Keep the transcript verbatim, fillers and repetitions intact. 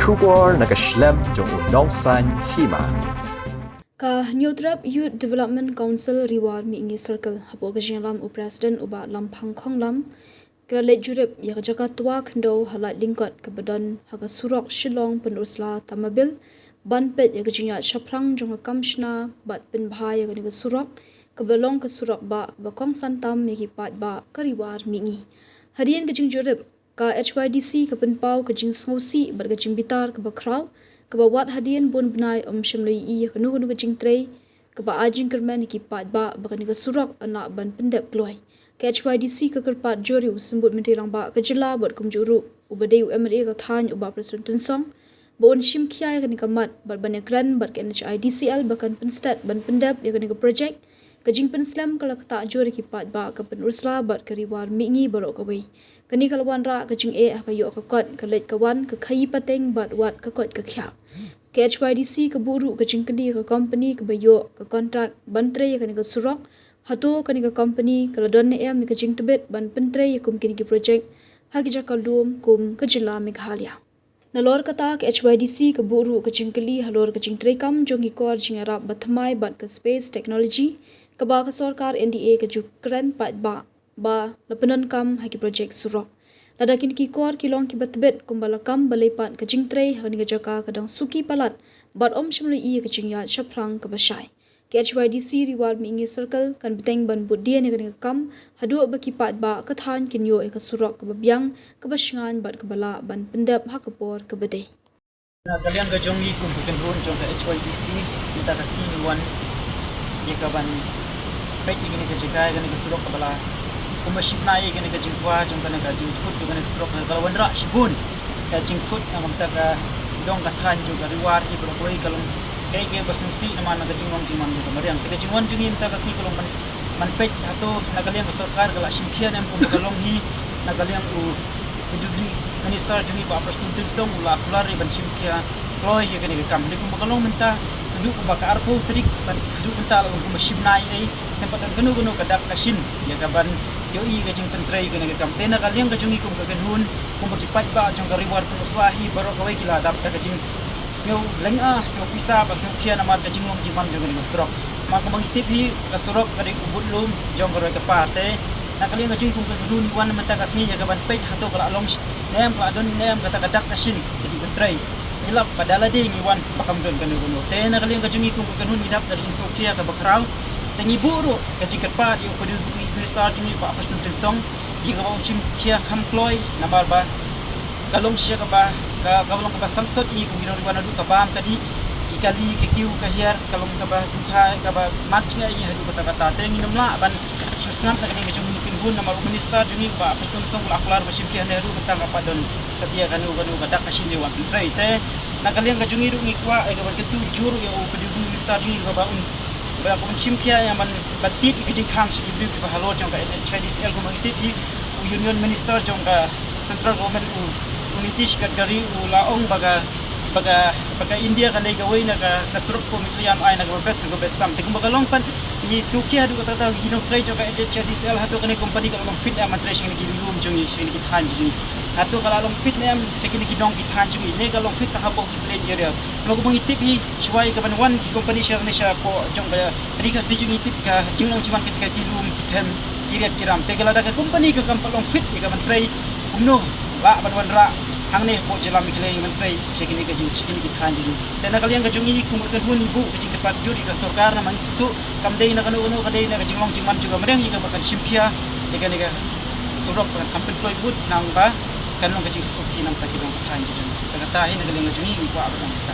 Khubor na ka shlem jong u Nongsaiñ Hima. Ka Hynñiewtrep Youth Development Council Ri War Mihngi Circle, hapoh ka jingïalam u President u Bah Lamphang Khonglam, ka la leit jurip ïa ka jaka twa khyndew ha Laitlyngkot kaba don ha ka surok Shillong Pynursla Tamabil, ban peit ïa ka jingïaid shaphrang jong ka kam shna bad pynbha ïa kane ka surok, kaba long ka surok bah kaba kongsan tam ïa ki paidbah ka Ri War Mihngi. Hadien ka jingjurip, ka H Y D C ka pynpaw ka jingsngewsih bad ka jingbitar kaba khraw, kaba wat hadien bun bnai ym shym la ïohi ïa kano kano ka jingtrei kaba ai jingkyrmen ïa ki paidbah, ba kane ka surok yn lah ban pyndep kloi. Ka H Y D C ka kyrpad jur ïa u Symbud Myntri Rangbah ka jylla bad kumjuh ruh uba dei u M L A ka thaiñ u Bah Prestone Tynsong, ba un shim khia ïa kane ka mat bad ban ïakren bad ka N H I D C L ba kan pynstet ban pyndep ïa kane ka projek. Ka jingpynslem ka la ktah jur ïa ki paidbah ka Pynursla bad ka Ri War Mihngi baroh kawei. Kane ka la wanrah ka jingeh ha ka ïoh ka kot, ka leit ka wan, ka khaïi pateng bad wat ka koit ka khiah. Ka H Y D C ka buh ruh ka jingkylli ïa ka company kaba ïoh ka kontrak ban trei ïa kane ka surok, hato kane ka company ka la don ne em ïa ka jingtbit ban pyntrei ïa kum kine ki projek ha ki jaka lum kum ka jylla Meghalaya. Nalor kata, ka H Y D C ka buh ruh ka jingkylli halor ka jingtreikam jong ki kor jingïarap ba thymmai bad ka space technology, kaba ka sorkar N D A ka ju kren paidbah ba la pyndonkam ha ki projek surok. Lada kine ki kor ki long kiba tbit, kumba la kam balei pat ka jingtrei ha kane ka jaka ka dang suki palat bad ym shym la ïohi ïa ka jingïaid shaphrang kaba shai. Ka H Y D C Ri War Mihngi Circle kan bteng ban bud dien ïa kane ka kam haduh ba ki paidbah ka thaiñ kin ïoh ïa ka surok kaba biang, kaba shngaiñ bad kaba lah ban pyndep ha ka por kaba dei. Na ka liang ka jong ngi kum ka kynhun jong ka H Y D C, mynta ka sngi ngi wan ïa ka ban peit ïa kane ka jaka, ïa kane ka surok kaba la kumba shibnai ïa kane ka jingkwah jong kane ka jingthut jong kane ka surok, ka la wanrah shibun ka jingthut na ka bynta ka dong ka thaiñ jong ka Ri War hi baroh kawei. Ka long kaei kaei ba sngewsih namar na ka jinglong jingman jong ka mariang. Te ka jingwan jong ngi mynta ka sngi ka long ban, ban peit hato na ka liang ka sorkar ka la shim khia ne em kumba ka long hi na ka liang u P W D minister jong ngi Bah Prestone Tynsong u la kular ïa ban shim khia kloi ïa kane ka kam. Dei kumba ka long mynta, haduh kumba ka arphew tarik ban haduh mynta la long kumba shibnai ei, te ym pat don kano kano ka dak ka shin ïa ka ban ïohi ïa ka jingpyntrei ïa kane ka kam. Te na ka liang ka jong ngi kum ka kynhun, kumba ki paidbah jong ka Ri War Pynursla hi baroh kawei ki la dap da ka jingsngew lynga, sngew pisa bad sngew khia namar ka jinglong jingman jong kane ka surok. Namar kumba ngi tip hi, ka surok ka dei u budlum jong ka roi ka par. Te na ka liang ka jong ngi kum ka kynhun ngi wan mynta ka sngi ïa ka ban peit hato ka la long sh-, ne em, ka la don ne em kata ka dak ka shin ka jingpyntrei. Ngi lap ba da lade ngi wan ba kam don kano kano. Te na ka liang ka jong ngi kum ka kynhun ngi dap da ka jingsngewkhia kaba khraw. Te ngi buh ruh ka jingkyrpad ïa u P W D minister jong ngi Bah Prestone Tynsong ïa kaba un shim khia kham kloi namar ba ka long sha kaba, ka, kaba long kaba sangsot ïa ngi kum ki nongwan haduh ka bam ka dih, ki kali, ka kiew ka hiar, ka long kaba dukha, kaba mar jingeh ïa ngi haduh katta katta. Te ngin ym lah ban shu sngap na ka liang ka jong ngi kum ka kynhun namar u minister jong ngi Bah Prestone Tynsong u la kular ba shim khia ne ruh mynta ka pat don satia kano kano ka dak ka shin ïa wan pyntrei. Te na ka liang ka jong ngi ruh ngi kwah ïa ka ban kyntu jur ïa u P W D minister jong ngi kaba un ba kum shim khia ïa ban, ban tied ïa ka jingkhang sha ki briew kiba halor jong ka N H I D C L. Kumba ngi tip hi u Union Minister jong ka Central Government u, u Nitish Gadkari u la ong ba ka, ba ka, ba ka India ka dei kawei na ka, ka surok kum ka ïa ai na kaba best, na kaba best tam. Te kumba ka long pat ngi sngewkhia haduh katta katta ki nongtrei jong ka N H I D C L, hato kane company ka la long fit ne em ban trei sha kine ki lum jong ngi, sha kine ki thaiñ jong ngi. Hato ka la long fit ne em sha kine ki dong ki thaiñ jong ngi, ne ka long fit tang hapoh ki plain areas. Namar kumba ngi tip hi, shuwa ïa ka ban wan ki company sha kane shapoh jong ka Ri Khasi jong ngi, tip ka jinglong jingman ka jong ki lum, ki them, ki riat ki ram. Te ka lada ka company ka kam pat long fit ïa ka ban trei, kumno lah ban wanrah hangne hapoh jylla Meghalaya ïa ka ban trei sha kine ka jing, sha kine ki thaiñ jong ngi. Te na ka liang ka jong ngi kum ka kynhun ngi buh ka jingkyrpad jur ïa ka sorkar namar ngi sngewthuh kam dei na kano kano, ka dei na ka jinglong jingman jong ka mariang ïa kaba kan shim khia ïa kane ka surok, ba kan kham pynkloi bud nangba kan long ka jingsuk ki namta ki dong ka thaiñ jong ngi. Te kata hi na ka liang ka jong ngi ngi kwah ba long kata.